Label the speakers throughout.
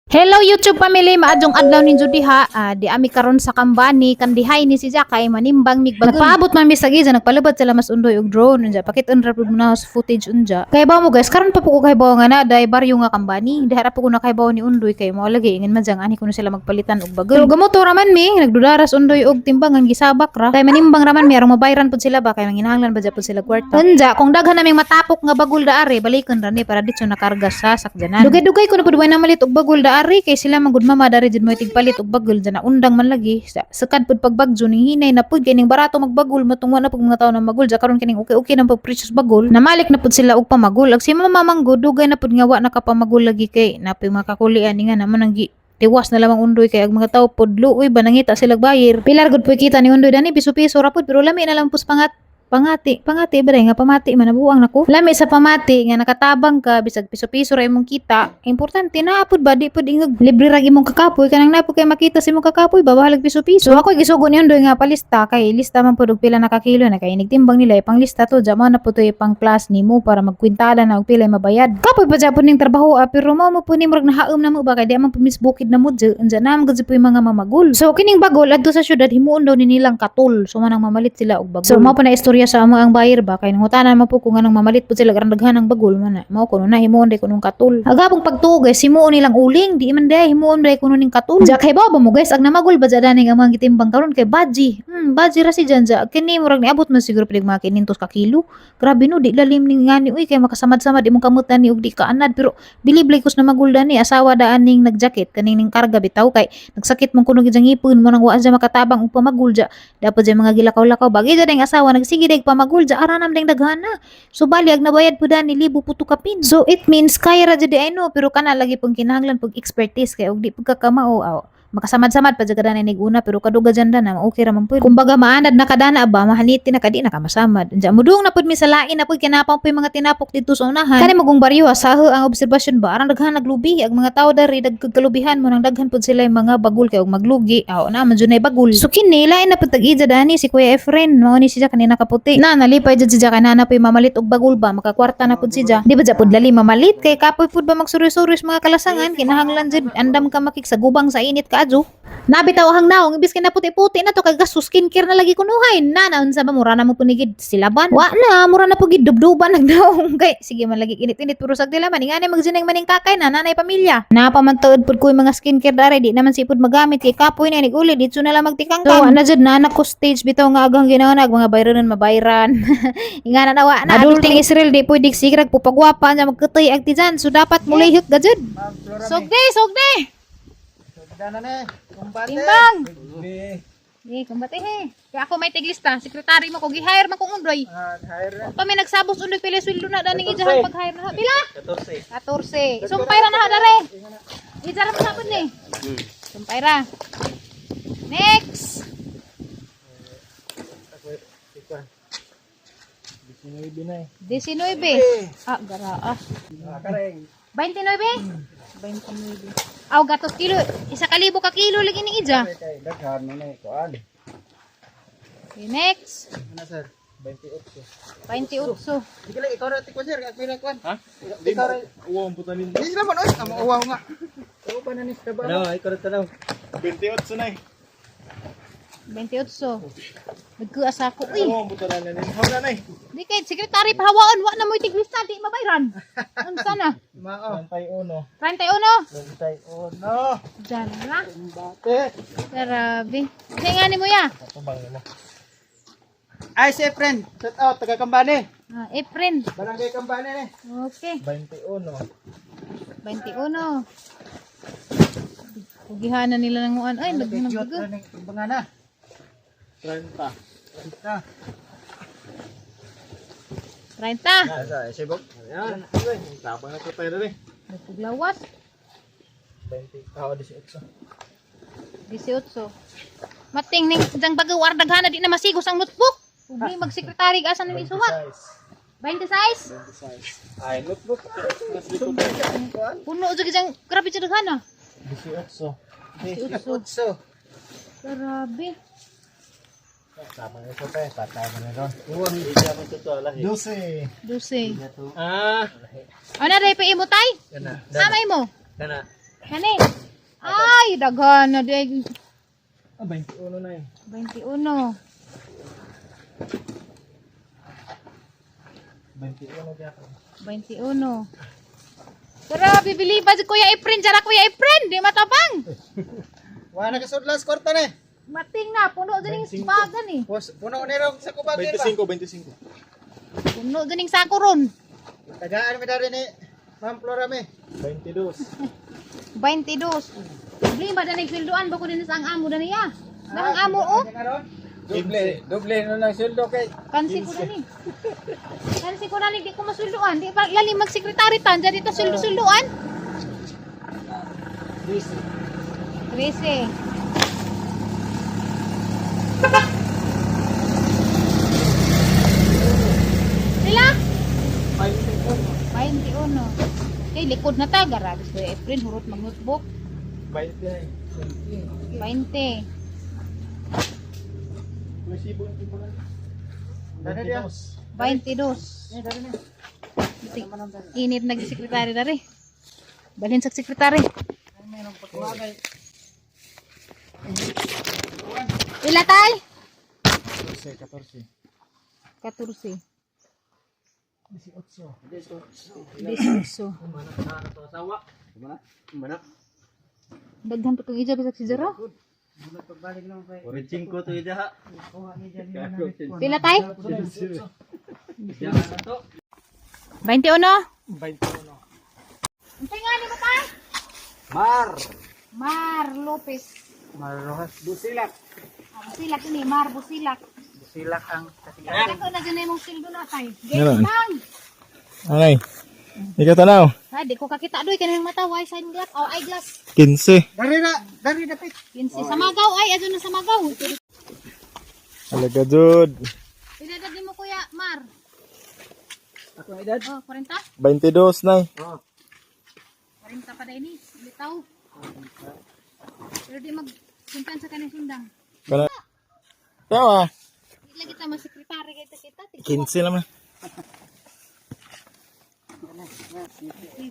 Speaker 1: Hello, YouTube family, maadjong adlaw ninyo diha. Ah, di ami karon sa Kambani, kandihay ni si Jakay manimbang mig bagol. Nagpaabot man mi sa giza, nagpalubad sila mas undoy og drone unja. Pakit-on ra pud na sa footage unja. Kay ba mo, guys, karon pa po ko kahibaw nga na day baryo nga Kambani. Diha ra po ko nakahibaw ni undoy kay mao lagi ingin man ani kuno sila magpalitan og bagol. Pero gamoto ra man mi, nagdudaras undoy og timbangan, gisabak ra. Kay manimbang ra man mi aron mabayran pud sila ba kay manginahanglan ba pud sila kwarta. Unja, kung daghan naming matapok nga bagol daari, balikon ra ni para ditso nakarga sa sakyanan. Dugay-dugay ko na pud way namalit og bagol daari kay sila man gud mama dari jud mo tigpalit og bagol dyan na undang man lagi. Sa sekad pud pagbagyo ning hinay na pud kay ning barato magbagol matungwa na pud mga tawo na magul ja karon kining okay-okay nang pag precious bagol. Namalik na pud sila og pamagol. Ag si mama manggod dugay na pud nga wa nakapamagol lagi kay napay makakulian ni nga naman ang gi tiwas na lamang undoy kay ag mga tao pod luoy ba nangita sila bayir. Pilar gud po kita ni undoy dani, piso-piso ra pud pero lami na lang pus pangat pangati, pangati ba nga pamati man nabuang nako. Lami sa pamati nga nakatabang ka bisag piso-piso ra imong kita. Importante na pud ba di pud ingag libre ra imong kakapoy kanang na pud kay makita sa imong kakapoy ba bahalag piso-piso. So ako gisugo ni undoy nga palista kay lista man pud og pila na ka kilo na kay inigtimbang nila ipanglista to ja mo na pud to ipang plus nimo para magkwintada na og pila mabayad. Kapoy pa japon ning trabaho ah, pero mo mo pud ni murag nahaom na mo ba kay di man pud mis bukid na mo dyan unja na man gud po yung mga mamagul. So kining bagol adto sa syudad himuon daw ni nilang katul. So manang mamalit sila og bagol. So mao pa na istorya sa amo ang bayir ba kay nangutana man po kung anong mamalit po sila karang daghan ang bagol man na. Mao kuno na himuon day kunong katul. Agapong pagtuo, guys, himuon nilang uling di man day himuon day kuno ning katul. Ja kay ba mo, guys, ag namagol ba dyan ang mga gitimbang karon kay baji. Baji ra si dyan ja. Kini murag niabot man siguro pilig mga 500 ka kilo. Grabe no, di lalim ning ngani uy kay makasamad-samad imong kamot ni og di kaanad pero bilib lay kus na magul dani asawa daan ning nagjacket kaning ning karga bitaw kay nagsakit mong kuno gid ngipon mo nang wa siya makatabang og pamagul ja dapat dyan mga gilakaw-lakaw bagay dyan ang asawa nagsige deg pamagul ja aranam ding daghana. So bali ag nabayad po dani libo puto kapin. So it means kaya ra jud ay no pero kana lagi pong kinahanglan pug expertise kay og di pud ka kamao aw makasamad-samad pa jud ka dani una pero kaduga dyan na okay ra man pud. Kumbaga maanad na kadana ba mahaniti na kadi na ka masamad. Unja mudung na pud mi sa lain na pud kinapang po yung mga tinapok dito sa unahan. Kani magong baryo sa ang obserbasyon ba arang daghan naglubi ag mga tawo dari dagkalubihan mo nang daghan pud sila yung mga bagul kay og maglugi aw na man jud nay bagul. So kini lain na pud tag-ija dani si Kuya Efren mao ni siya kanina kaputi. Na nalipay jud siya kay nana po mamalit og bagul ba makakwarta na pud siya. Di ba ja pud lali mamalit kay kapoy pud ba magsuri-suri sa mga kalasangan, kinahanglan jud andam ka makigsagubang sa init kaadyo. Nabitaw ang naong imbis kay naputi-puti na to kay gastos skincare na lagi kunuhay. Na naunsa ba mura na mo punigid silaban. Wa na mura na pugid dubduban nagnaong kay sige man lagi init-init pero sa dila man ingani magsineng maning kakay na nanay pamilya. Napa man tuod pud ko yung mga skincare dare di naman sipud magamit kay kapoy na nig uli dito na lang magtikangkang. So na jud na ko stage bitaw nga agang ginawanag mga bayranon mabayran. Ingana na wa na adulting Israel di pwede sigrag pupagwapa niya magkutay ag tijan so dapat mulihok gajud. Sugdi, sugdi.
Speaker 2: Dana na kumbate.
Speaker 1: Timbang. Di, kumbate he. Kaya ako may tiglista, sekretary mo ko gi-hire man kong undoy.
Speaker 2: Ah, hire na.
Speaker 1: Pa may nagsabos undoy pila sweldo na daning ijahan pag-hire na. Pila?
Speaker 2: 14.
Speaker 1: 14. Sumpay ra na ha dare. Ija ra mo sapod ni. Sumpay ra. Next.
Speaker 2: Ikuan. 19 na eh.
Speaker 1: 19. Ah, garaa.
Speaker 2: Ah, kareng.
Speaker 1: 29? 29. Aw, gatos kilo. Isa kalibo ka kilo lagi ni ija.
Speaker 2: Kay daghan na eh kuan.
Speaker 1: Okay, next.
Speaker 2: Ano, sir? 28.
Speaker 1: 28.
Speaker 2: Sige lang, ikaw ra tikwan, sir, kay pila kuan. Ha? Ikaw ra. Uwaw ang putanin. Di sila man oy, amo uwaw nga. Uwaw pa na ni sa ba? Ano, ikaw ra tanaw.
Speaker 3: 28 na eh.
Speaker 1: 28. Nagkuasa ko. Uy.
Speaker 3: Oo, ang putanan na nito. Wala na eh.
Speaker 1: Di kay sekretary pahawaon wa na mo tiglista di mabayran. Unsa na?
Speaker 2: Mao.
Speaker 3: 31.
Speaker 1: 31.
Speaker 2: 31.
Speaker 1: Diyan na.
Speaker 2: Kumbate.
Speaker 1: Grabe. Kasi nga ni mo ya.
Speaker 3: Ito bang mo?
Speaker 2: Ay, si Efren. Shout out taga Kambane.
Speaker 1: Ah, Efren.
Speaker 2: Barangay Kambane ni.
Speaker 1: Okay.
Speaker 3: 21.
Speaker 1: 21. Ugihanan nila ng uan. Ay,
Speaker 2: Cute
Speaker 1: nagnagugo.
Speaker 2: ra ning timbangana.
Speaker 3: 30.
Speaker 2: 30.
Speaker 1: 30.
Speaker 2: Asa, sibog.
Speaker 3: Ayan. Tapang na po tayo rin eh.
Speaker 1: Nagpuglawas.
Speaker 3: 20. Ah, 18.
Speaker 1: 18. Mating ning dang bago war daghana di na masigos ang notebook. Ugli magsekretary ka asa na isuwat.
Speaker 3: 26.
Speaker 1: 26.
Speaker 3: 26. Ay, notebook. Mas likod.
Speaker 1: Puno jud diyang grabe jud daghana.
Speaker 3: 18.
Speaker 2: 18.
Speaker 1: Grabe.
Speaker 3: Tama na ito tayo. Patama na ron.
Speaker 2: Uwang
Speaker 3: 12.
Speaker 1: 12.
Speaker 3: Ah.
Speaker 1: Ano dai pa imo tay?
Speaker 2: Kana.
Speaker 1: Samay mo.
Speaker 2: Kana.
Speaker 1: Kani. Ay, daghan na di.
Speaker 2: Ah, 21 na eh.
Speaker 1: 21.
Speaker 2: 21 kaya ako.
Speaker 1: 21. Pero bibili pa si Kuya Efren. Jara Kuya Efren, di matabang.
Speaker 2: Wala na kasudlas kwarta na eh.
Speaker 1: Mating na, puno dyan yung bagan eh.
Speaker 2: Puno ni raw sa kubagin ba? 25, 25.
Speaker 1: Puno dyan yung sako ron.
Speaker 2: Tagaan mi dari ni Ma'am Flora mi. 22.
Speaker 1: 22. Problema na nagsilduan ba ko din sa ang amo na niya. Ang amo oh.
Speaker 2: Doble, doble no lang sweldo kay.
Speaker 1: Kansi ko na ni. Kansi ko na ni, di ko masulduan. Di pa lali magsekretary tan, dyan dito suldu-sulduan. 13. Sila? 21. Okay, likod na ta. Grabe si Efren, hurot mag-notebook.
Speaker 2: 20.
Speaker 1: 20.
Speaker 2: Dari dia.
Speaker 1: 22.
Speaker 2: Ni dari ni.
Speaker 1: Buti, init nag-sekretary na rin. Balhin sa sekretary. Ila tay?
Speaker 2: 14,
Speaker 1: 14.
Speaker 2: 14.
Speaker 1: 18.
Speaker 3: Mana? Mana?
Speaker 1: Daghan pa tong ija bisag si Jero.
Speaker 3: Origin ko to ida.
Speaker 1: Pila tay? 21.
Speaker 2: 21.
Speaker 1: Unsay nga ni mo tay?
Speaker 3: Mar.
Speaker 1: Mar Lopez.
Speaker 2: Mar Rojas. Busilak.
Speaker 1: Ah, Busilak ini, Mar Busilak.
Speaker 2: Busilak ang
Speaker 1: Ako na dyan imong sildo na tay.
Speaker 2: Meron.
Speaker 1: Gate bang.
Speaker 2: Anay. Ikaw tanaw.
Speaker 1: Ha, di ko kakita doy kanang mata way sunglass o eyeglass.
Speaker 2: 15. Dari na, dari dapit.
Speaker 1: 15 sa magaw ay adyo na sa magaw.
Speaker 2: Alaga jud.
Speaker 1: Pila edad nimo Kuya Mar?
Speaker 2: Ako ang edad?
Speaker 1: Oh, 40?
Speaker 2: 22 nay.
Speaker 1: 40 pa din ni, litaw. Pero di mag puntan sa kaning sundang.
Speaker 2: Kana. Tawa.
Speaker 1: Di lagi ta masekretary kay kita.
Speaker 2: 15 lang na.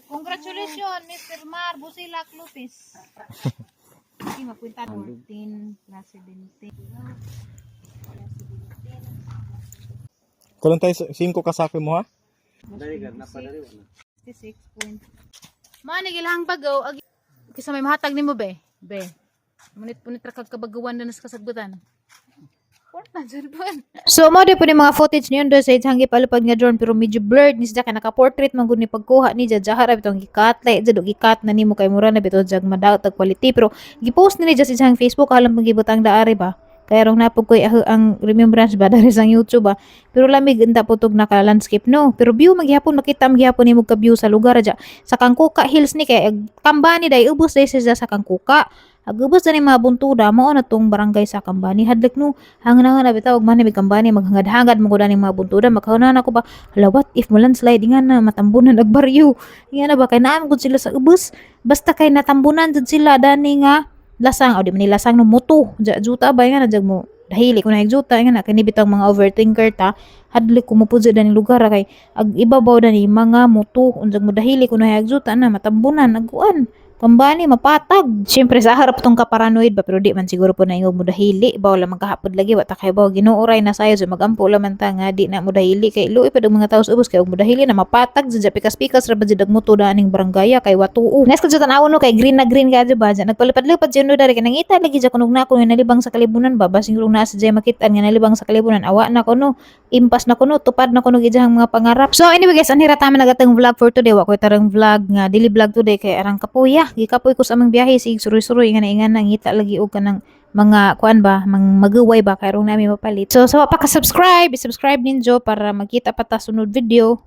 Speaker 1: Congratulations, Mr. Mar Busilak Lopez. Okay, mapunta 14 plus 17.
Speaker 2: Kulang tayo 5 kasake mo ha?
Speaker 3: Dari ka na pa dari wala.
Speaker 1: 66 point. Mao ni ilang bagaw ag kisa may mahatag nimo be. Be. Munit-punit ra kag kabagawan na sa kasagbutan. So mo di po ni mga footage niyon do sa itsang gipalupad nga drone pero medyo blurred ni siya kay naka-portrait man gud ni pagkuha ni jud jahara bitong gikat lay jud gikat na nimo kay mura na bitaw jag madaot og quality pero gipost ni niya sa iyang Facebook alam pang gibutang daari ba kay rong napog koy ang remembrance ba dari sa YouTube ba pero lamig unta po tog naka landscape no pero view maghihapon makita maghihapon nimo ka view sa lugar dya sa Kangkuka Hills ni kay Kambani day ubos day siya sa Kangkuka ag ubos na ni mga buntuda mao na tong barangay sa Kambani hadlok no hanganangan na bitaw og man ni Kambani maghangad-hangad mo gud aning mga buntuda makahuna ko ba hala what if mo landslide nga na matambunan ag baryo nga na ba kay naam gud sila sa ubos basta kay natambunan jud sila dani nga lasang o di man ni lasang no moto juta ba nga na jag mo dahili ko na juta nga na kini bitang mga overthinker ta hadlok ko mo pud jud aning lugar kay ag ibabaw dani mga moto unsag mo dahili ko na juta na matambunan aguan Kambani mapatag. Siyempre sa harap tong kaparanoid ba pero di man siguro po na ingog mo dahili ba wala man kahapod lagi wa ta kay ba Ginoo ray na sayo so magampo laman ta nga di na mo dahili kay luoy pa mga tao sa ubos kay og mo dahili na mapatag jud pikas-pikas ra ba jud ag moto aning barangaya kay watuo. Next ko jud tan-awon no kay green na green kadyo ba dyan. Nagpalipad-lipad jud no dari kay nangita lagi jud kunog na ako nga nalibang sa kalibunan ba basing rong naa sa jay makitaan nga nalibang sa kalibunan awa na kuno impas na kuno tupad na kuno gijahang mga pangarap. So anyway guys, anhira ta man nagatang vlog for today. Wa koy tarang vlog nga dili vlog today kay arang kapuya. Gikapoy ko sa among biyahe sig suroy-suroy nga naingan nangita lagi og kanang mga kuan ba, mang magaway ba kay rong nami mapalit. So sa wa pa ka subscribe, i-subscribe ninyo para magkita pa ta sunod video.